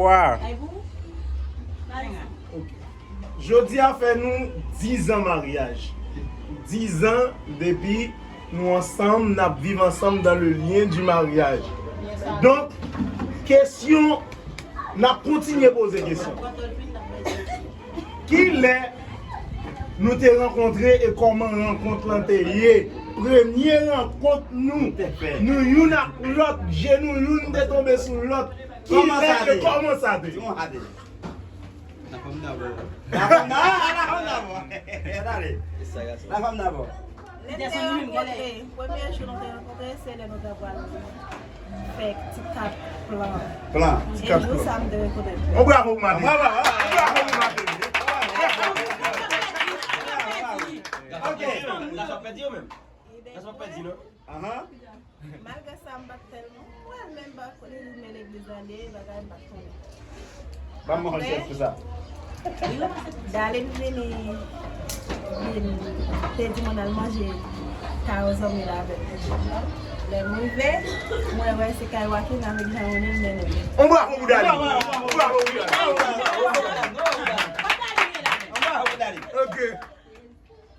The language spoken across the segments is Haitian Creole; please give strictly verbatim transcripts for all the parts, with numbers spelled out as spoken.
Wa. Ok. Jodi a fè nou diz an maryaj. Diz an depi nou ansanm, n ap viv ansanm dans le lien du mariage. Donk, kesyon, n ap kontinye poze kesyon. Kilè nou te rankontre e kòman rankont lan te ye? Premye rankont nou, nou youn ak lòt, je nou youn te tonbe sou lòt. Kilè e kòman sa te? Lafanm dabò. Lafanm dabò. Lafanm dabò. Lè nou te rankontre, premye jou nou te rankontre, se lè nou te pral fè ti kat plan. Plan. E jou sa m te rekonèt. On bravo pou Madeline. On bravo pou Madeline. Ok. Sa pèdi yo menm. Sa pèdi non. Ahan. Malgre sa, m pa t tèlman kwè l, men m pa konnen li men legliz la, li bagay m pa t konnen. Ban m yon chèz pou sa. Darline vini, vin, te di mwen al manje kay yon zanmi l avèk mwen. Lè m rive, mwen wè se kay Joaquin avèk Jean Rony l mennen m. On bravo pou Darline. On bravo pou Darline. On bravo pou Darline. Ok.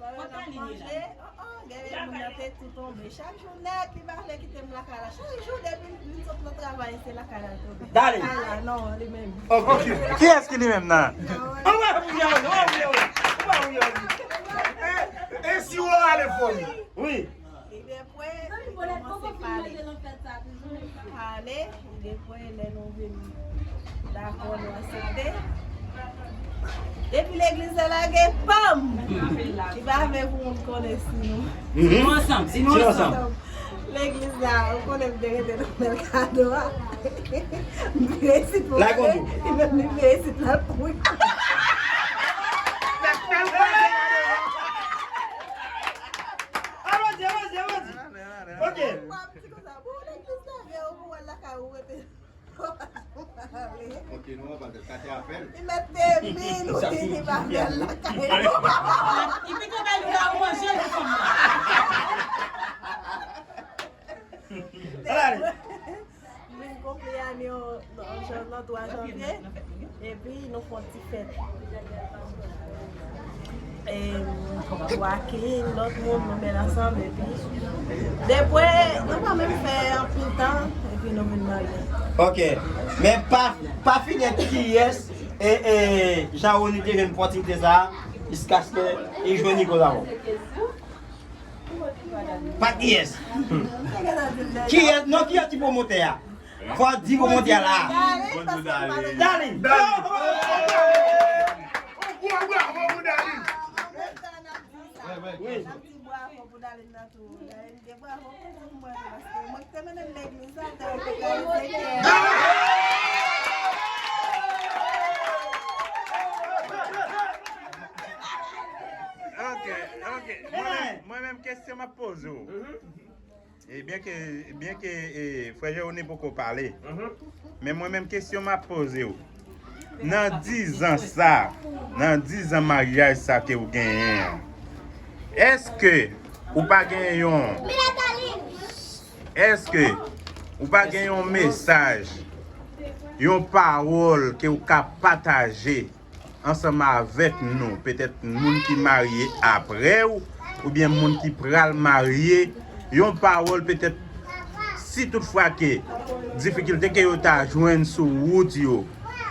Pandan n ap manje, oh, oh, gen moun nan te tou tonbe. Chak jou nèg li pa vle kite m lakay la. Chak jou depi l vin sot nan travay, se lakay la l tonbe. Darline. Ala, non, li menm. Ok. Kiyès ki li menm nan? Ann wè pou Yawli, ann wè pou Yawli. Ann wè pou Yawli. E, e si w ale fò li. Wi. Li depwe, li kòmanse pale. Pale, li depwe, lè nou vin dakò, nou aksepte. Depi legliz la lage, pam! Li pa vle pou moun konnen si nou. Mhm. Si nou ansanm, si nou ansanm. Legliz la, ou konnen m te rete nan Mèlkado a. M vire isit pou mwen, li menm li vire isit la pou mwen. Aplodi, aplodi, aplodi. Ok. Ou ap di konsa, bon, legliz la vye, ou pou wè l lakay ou rete. Ok, nou anba tèt, sa te afè l. Li mèt te min, wi, li pa vle al lakay li. Li pito bay nou la manje, li fanm nan. Vin konpli ane yo nan jan, nan twa janvye. Epi nou fè yon ti fèt. E, Joaquin, lòt moun, nou met ansanm, epi depwe, nou pa menm fè anpil tan, epi nou vin marye. Ok. Men pa, pa fini ak kiyès, e, e, Jean Rony te jwenn opòtinite sa a, jiskaske li jwenn Nicolas. Pa kiyès. Kiyès, non, kiyès ki pwomotè a? Fò di pwomotè a la. Darline, paske m pa nan Darline. Darline. On gwo bravo pou Darline. An menm tan n ap di sa, n ap di bravo pou Darline nan tou. Darline gen bravo pou mwen tou, paske mwen ki te mennen l legliz la, Darline te ka ede kè. Ok, ok. Mwen menm, mwen menm kesyon m ap poze w. E byen ke, byen ke, e, frè Jeroni poko pale, men mwen menm kesyon m ap poze w. Nan diz an sa, nan diz an maryaj sa ke w genyen an, èske ou pa gen yon, èske ou pa gen yon mesaj, yon pawòl ke w ka pataje ansanm avèk nou, petèt moun ki marye apre w, oubyen moun ki pral marye, yon pawòl petèt, si toutfwa ke difikilte ke yo ta jwenn sou wout yo,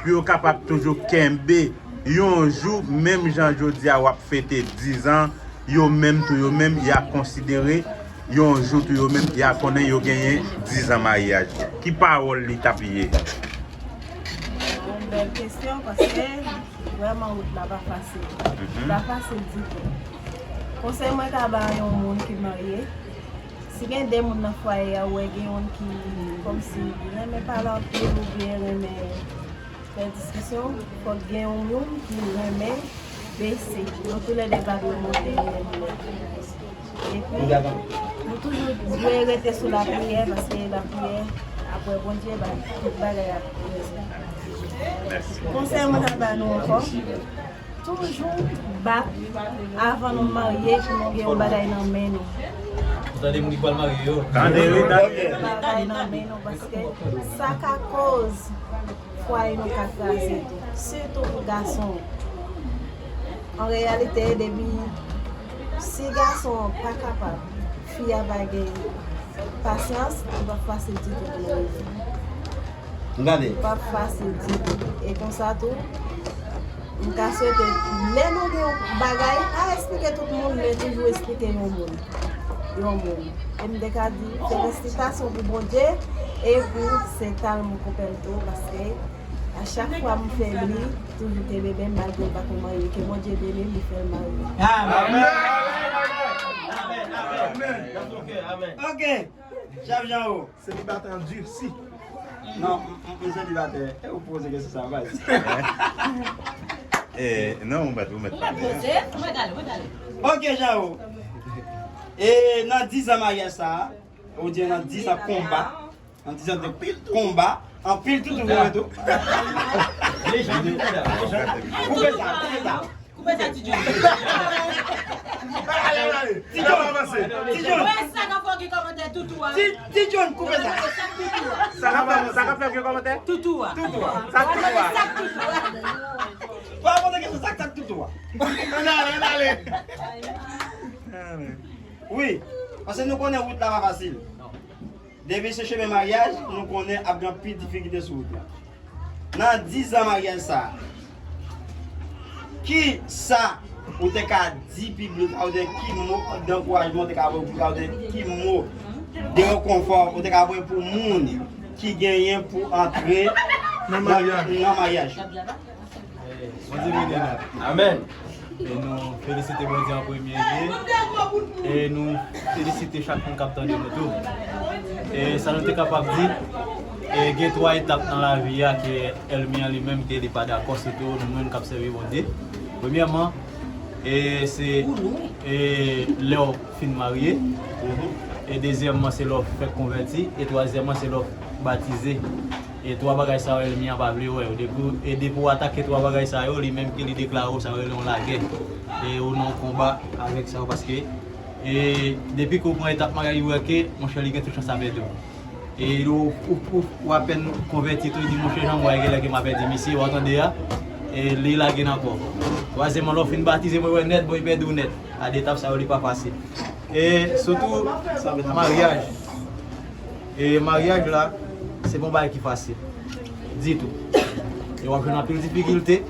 pou yo kapab toujou kenbe, yon jou, menm jan jodi a w ap fete diz an, yo menm tou, yo menm, y a konsidere yon jou tou, yo menm, y a konnen yo genyen diz an maryaj. Ki pawòl li t ap ye? Yon bèl kesyon, paske vrèman wout la pa fasil. Mhm. Pa fasil ditou. Konsèy mwen ka ba yon moun ki marye, si gen de moun nan fwaye a, ou wè gen youn ki kòmsi renmen pale anpil oubyen renmen fè diskisyon, fòk gen yon moun ki renmen bese. Nou toulède pa dwe monte, nou dwe monte. Epi, nou toujou dwe rete sou lapriyè, paske lapriyè, apre Bondye, ba, tout bagay ap rezoud. Konsèy mwen ta ba nou ankò, toujou bat avan nou marye pou nou gen yon bagay nan men nou. Ou tande moun ki pral marye yo? Tande, wi, tande. Bagay nan men nou, paske sa ka koz Fwaye nou ka kraze tou, sitou pou gason. An reyalite, depi si gason an pa kapab, fi a pa gen pasyans, li p ap fasil ditou pou nou rive. Gade. Li p ap fasil ditou. E konsa tou, m ka swete, lè nou gen yon bagay, pa eksplike tout moun, men toujou eksplike yon moun. Yon moun. E m te ka di, felisitasyon pou Bondye e pou Sentàn Moukoupèl tou, paske a chak fwa m fè li, toujou kenbe men m, malgre m pa ko marye. Ke Bondye beni l, li fè l marye. Amèn. Amèn. Amèn. Amèn. Amèn. Amèn. Ok. Chèf Jan O. Selibatè andisi. Non, m, m, m selibatè. E ou poze kesyon sa, baz. Eh, non, ou mèt, ou mèt pale. Poze, ou mèt ale, ou mèt ale. Ok, Jan O. E nan diz an maryaj sa a, ou di nan diz an konba, nan diz an de konba, anpil toutou vre tou. Koupe sa, koupe sa. Koupe sa, Ti John. Ale, ale. Ti John. Ti John. Koupe sa k ap fè w gen kòmantè toutou a. Ti, Ti John, koupe sa. Sa k ap fè, sa k ap fè w gen kòmantè? Toutou a. Toutou a. Sa k toutou a. Sa k toutou a. Pa poze kesyon, sa k, sa k toutou a. Ann ale, ann ale. Wi, paske nou konnen wout la pa fasil. Depi se chemen maryaj, nou konnen ap gen anpil difikilte sou wout la. Nan diz an maryaj sa a, ki sa ou te ka di piblik la, oubyen ki mo dankourajman ou te ka voye piblik la, oubyen ki mo de rekonfò ou te ka voye pou moun ki genyen pou antre nan, nan maryaj? Bondye beni nou. Amèn. E nou felisite Bondye an premye lye. E nou felisite chak moun k ap tande nou tou. E sa nou te kapab di, e gen twa etap nan lavi a ke ènmi an li menm ke li pa dakò, sitou nou menm k ap sèvi Bondye. Premyèman, e se, e lè w fin marye. E dezyèmman, se lè w fèk konvèti. E twazyèmman, se lè w batize. E twa bagay sa yo, ènmi an pa vle wè yo. Depi, e depi w atake twa bagay sa yo, li menm ke li deklare w sa yo rele yon lagè. E ou nan yon konba avèk sa yo, paske, e depi ke w pran etap maryaj, ou wè ke, monchè, li gen tout chans a pèdi w. E ou, ou, ou, ou apèn konvèti tou, li di, monchè, jan m wè, genlè ke m a pèdi misye, w a tande a, e li lage nan kò w. Twazyèmman, lè w fin batize, mwen wè nèt, bon, li pèdi w nèt. A de etap sa yo, li pa fasil. E sitou, maryaj. E maryaj la, se pa yon bagay ki fasil. Ditou. E w ap jwenn anpil difikilte.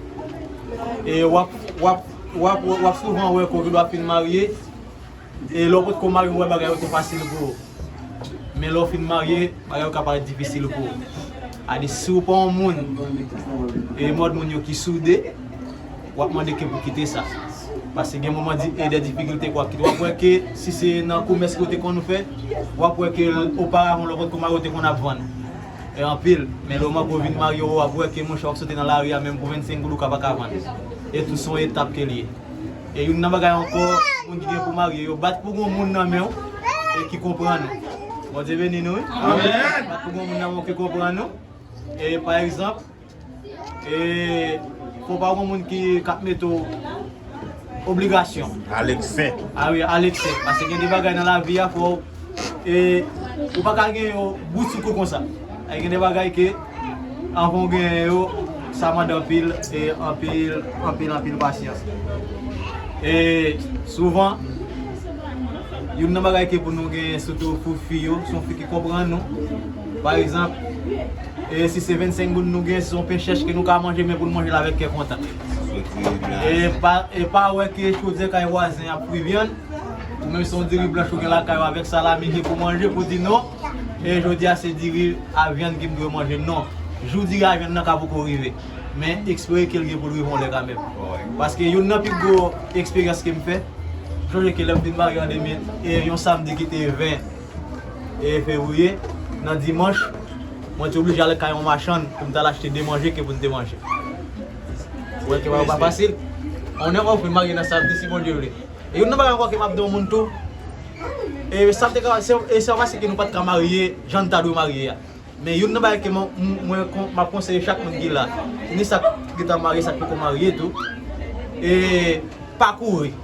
E w ap, w ap, w ap, w ap souvan wè ke w ap fin marye. E lè w potko marye, w wè bagay yo te fasil pou ou. Men lè w fin marye, bagay yo ka parèt difisil pou ou. Adi, si w pa yon moun, e mòd moun yo ki soude, w ap mande ke pou kite sa. Paske gen moman di, e de difikilte ke w ap kite. W ap wè ke si se nan komès ke w te konn fè, w ap wè ke oparavan lè w potko marye w te konn ap vann. E anpil, men lè w manke w vin marye, w ap wè ke monchè w ap soti nan lari a menm pou vennsenk goud ou ka pa ka vann. E tou se yon etap ke l ye. E youn nan bagay ankò, moun ki gen pou marye yo, bat pou gon moun nan men w e ki konprann ou. Bondye beni nou, wi. Amèn. Bat pou gon moun nan men w ki konprann ou. E pa egzanp, e fò pa gon moun ki, k ap mete w obligasyon. Alekse. A wi, alekse. Paske gen de bagay nan lavi a, fò w, e, ou pa ka gen yo bout sou kou konsa. E gen de bagay ke, anvan w genyen yo, sa mande anpil, e anpil, anpil, anpil pasyans. E souvan, youn nan bagay ke pou nou genyen, sitou pou fi yo, se yon fi ki konprann nou. Pa egzanp, e si se vennsenk goud nou gen, se yon pen chèch ke nou ka manje, men pou nou manje l avèk kè kontan. E pa, e pa wè ke chodyè kay vwazen ap fri vyann, ou menm se yon diri blanch ou gen lakay ou avèk salami ke pou manje, pou di non, e jodi a se diri a vyann ke m dwe manje. Non, jou diri a vyann nan ka poko rive. Men espere ke l gen pou l rive yon lè kanmenm. Paske youn nan pi gwo eksperyans ke m fè, m sonje ke lè m vin marye an de mil, e yon samdi ki te ven e fevriye, nan dimanch, mwen te oblije al kay yon machann pou m t al achte de manje ke pou n te manje. Ou wè ke bagay yo pa fasil. On est off, vin marye nan samdi, si Bondye vle. E youn nan bagay ankò ke m ap di yon moun tou, e sa te ka, se, e se pa paske nou pa t ka marye jan n ta dwe marye a. Men youn nan bagay ke mwen, mwen, mwen kon-, m ap konseye chak moun ki la, ni sa k gentan marye, sa k poko marye tou, e pa kouri,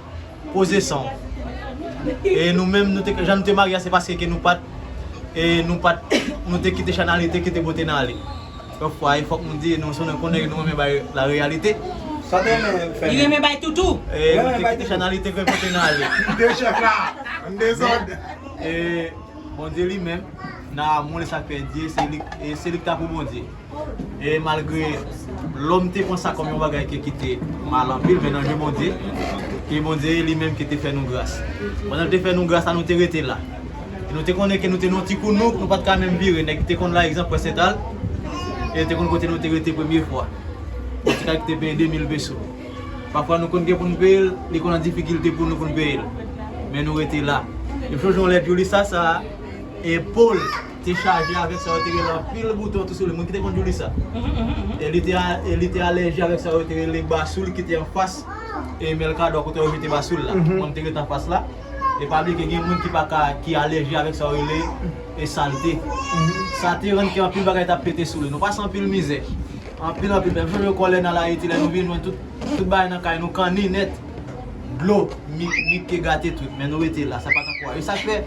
poze san w. E nou menm, nou te, jan nou te marye a, se paske ke nou pa t, e nou pa t, nou te kite chay n ale, te kite bote n ale. Pafwa, e fòk nou di, nou, si nou konnen nou renmen bay la reyalite. Sa te renmen fè. Li renmen bay toutou. E nou te kite chanalite ke pote nan ale. M de chèf la. M dezòd. E Bondye li menm, nan amou li sa k fè Dye, se li, e se li k ta pou Bondye. E malgre lòm te pran sa kòm yon bagay ke ki te mal anpil, men nan je Bondye, ke Bondye li menm ki te fè nou gras. Pandan l te fè nou gras la, nou te rete la. E nou te konnen ke nou te nan yon ti kou nouk, nou pa t ka menm vire. Nèg te konn la, egzanp, Pwens Sental, e te konn kote nou te rete premye fwa. Yon ti kay ki te peye de mil peso. Pafwa nou konn gen pou n peye l, li konn an difikilte pou nou pou n peye l. Men nou rete la. E m chonje yon lè Djoulisa sa, e po l te chaje avèk sa yo te rele anpil bouton tou sou li. Moun ki te konn Djoulisa. E li te a, e li te alèji avèk sa yo te rele basoul ki te anfas. E Melkadò kote yo jete basoul la. Mwen m te rete anfas la. E pa bliye ke gen moun ki pa ka, ki alèji avèk sa yo rele e salte. Sa te rann ke anpil bagay t ap pete sou li. Nou pase anpil mizè. Anpil, anpil. Menm jan yo kòlè nan Layiti, lè nou vin jwenn tout, tout bagay nan kay nou kanni nèt. Dlo, mi, mi te gate tout. Men nou rete la, sa pa t ankò. E sa k fè,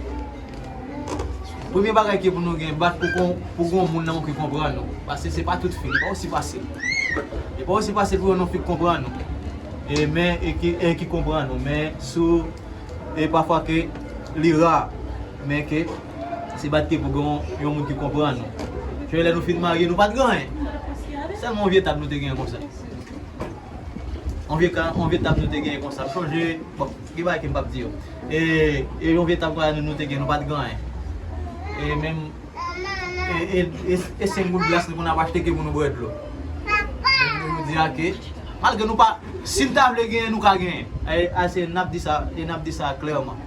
premye bagay ke pou nou gen, bat pou kon, pou gon moun nan ki konprann nou. Paske se pa tout fi, li pa osi fasil. Li pa osi fasil pou yon fi konprann nou. E men, e ki, e ki konprann nou. Men sou E pafwa ke li ra, men ke se bat ke pou gen yon, yon moun ki konprann nou. Ke lè nou fin marye, nou pa t gen anyen. Sèlman yon vye tab nou te genyen konsa. Yon vye ka, yon vye tab nou te genyen konsa. M chonje, bon, gen bagay ke m p ap di yo. E, e yon vye tab konsa nou, nou te genyen, nou pa t gen anyen. E menm E, e, e, e senk goud glas nou konn ap achte ke pou nou bwè dlo. Men jodi a ke, malgre nou pa, si n ta vle genyen, nou ka genyen. E, a, se, n ap di sa, e n ap di sa klèman.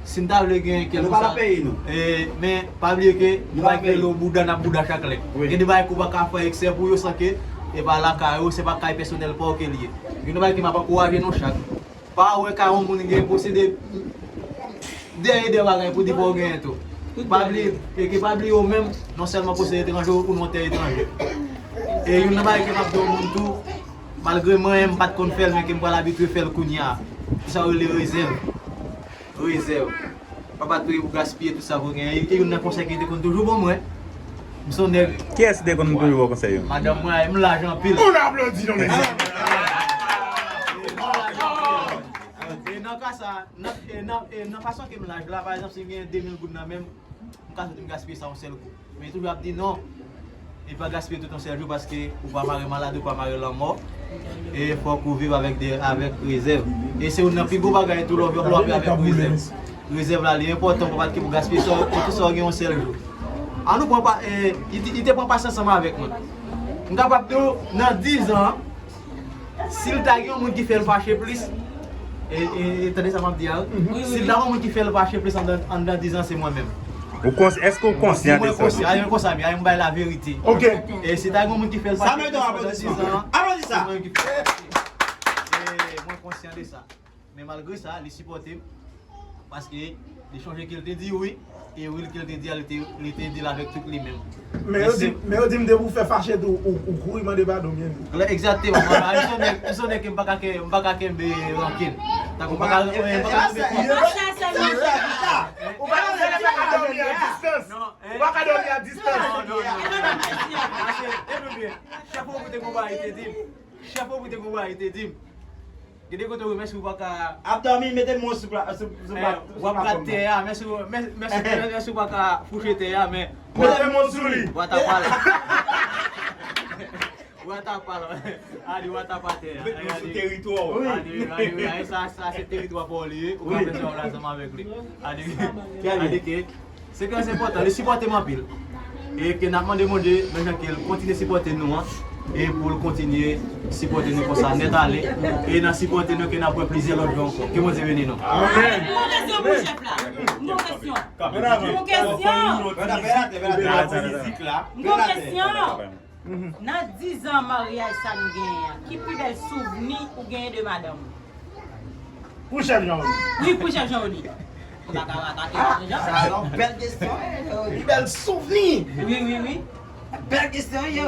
Si n ta vle genyen kèlkeswa, e, men pa bliye ke nou pa ka rele w bouda, n ap bouda chak lè. Gen de bagay ke w pa ka fè eksè pou yo san ke e pa lakay ou, se pa kay pèsonèl pa w ke l ye. Gen de bagay ke m ap ankouraje nou chak. Pa wè kay yon moun gen posede dèyè de bagay pou di fò w genyen tou. Pa bliye, e ke pa bliye ou menm, non sèlman posede etranje ou non tè etranje. E youn nan bagay ke m ap di yon moun tou, malgre mwen menm m pa t konn fè l, men ke m pral abitye fè l kounye a. Sa yo rele rezèv. Rezèv. Pa bat pri pou gaspiye tout sa pou genyen. E youn nan konsèy ki te konn toujou ban mwen. M se yon nèg. Kiyès ki te konn toujou ba w konsèy yo? Madanm mwen, m laj anpil. On applaudit, non, mesye. E nan ka sa, nan, e nan, e nan fason ke m laj la, pa egzanp, si m gen de mil goud nan men m, m ka soti m gaspiye sa yon sèl kou. Men toujou ap di non. E pa gaspiye tout yon sèl jou paske ou pa mare maladi, ou pa mare lanmò. E fòk ou viv avèk de, avèk rezèv. E se youn nan pi gwo bagay tou lè w, lè w ap viv avèk rezèv. Rezèv la, li enpòtan pou pa t ke pou gaspiye sa, pou tout sa w gen yon sèl jou. An nou pran pa, e, li te, li te pran pasyans ansanm avèk mwen. M kapab di w, nan diz an, si l ta gen yon moun ki fè l fache plis, e, e, e, tande sa m ap di a, wi. Si l ta gen yon moun ki fè l fache plis anndan, anndan diz an, se mwen menm. Ou kons-, èske ou konsyan de sa? Mwen konsyan, a, mwen konsyan, a, mwen bay laverite. Ok. E si ta gen yon moun ki fè l fache plis anndan diz an, se mwen ki fè l fache. E mwen konsyan de sa. Men malgre sa, li sipòte m. Paske li chonje ke l te di wi, e wi ke l te di a, li te, li te di l avèk tout li menm. Men yo di, men yo di m depi w fè fache tou, ou, ou kouri mande padon byen vit. Egzakteman. Mwen, mwen, mwen, mwen, mwen ke m pa ka ke, m pa ka kenbe rankin. Tankou m pa ka, mwen, m pa ka kenbe kont. Ou pa ka dòmi a distans. Ou pa ka dòmi a distans. Non, non, non. Paske, tande byen, chèf Obrite Konba, li te di m. Chèf Obrite Konba, li te di m. Gen de kote wi, men si w pa ka ap dòmi, mete men w sou pla-, sou, sou pla-, w ap rat tè a, men si, men, men si, men si w pa ka fouche tè a, men mete men w sou li. Bwat apa l. Bwat apa l. A di bwat apa tè a. Mete men w sou teritwa w. A di, a di, a di, sa, sa se teritwa pa w li ye. Ou ka fè sa w vle ansanm avèk li. A di, a di ke Se trè enpòtan, li sipòte m anpil. E ke n ap mande Bondye, menm jan ke l kontinye sipòte nou an, e pou l kontinye sipòte nou konsa nèt ale, e nan sipòte nou ke n ap wè plizyè lòt jou ankò. Ke Bondye beni nou. Amèn. M gon kesyon pou chèf la. M gon kesyon. M gon kesyon. M gon kesyon. Nan diz an maryaj sa nou genyen an, ki pi bèl souvni ou genyen de madanm ou? Pou chèf Jean Rony. Wi, pou chèf Jean Rony. Ou pa ka atake chèf Jean. Sa se yon bèl kesyon. Pi bèl souvni. Wi, wi, wi. Bèl kesyon, wi.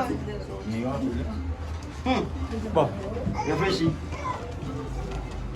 Hmm. Bon, reflechi.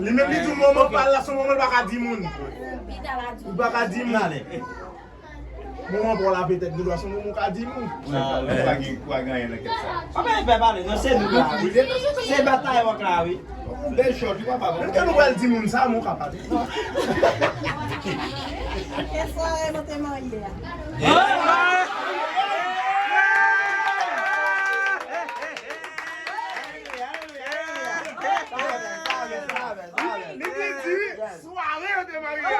Li menm li di w moman pa l la, se yon moman l pa ka di moun. Li pa ka di moun. Moman pa w la petèt, gen dwa se yon moman w ka di moun. Ou pa gen, ou pa gen anyen nan kèk sa. Papa, li fè pale, non, se nou ki di. Se batay wòk la, wi. Bèl chòt, wi, papa. Menm ke nou pral di moun sa, men w ka pale. Ke sware nou te marye a. Li te di, sware yo te marye a.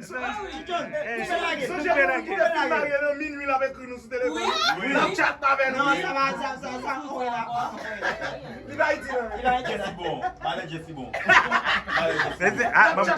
Sonje moun ki te fin marye nan minui, l ap ekri nou sou telefòn. L ap chat avè nou. Li pa Ayiti, non. Jesse bon. Manager Jesse bon. Manager Jesse bon.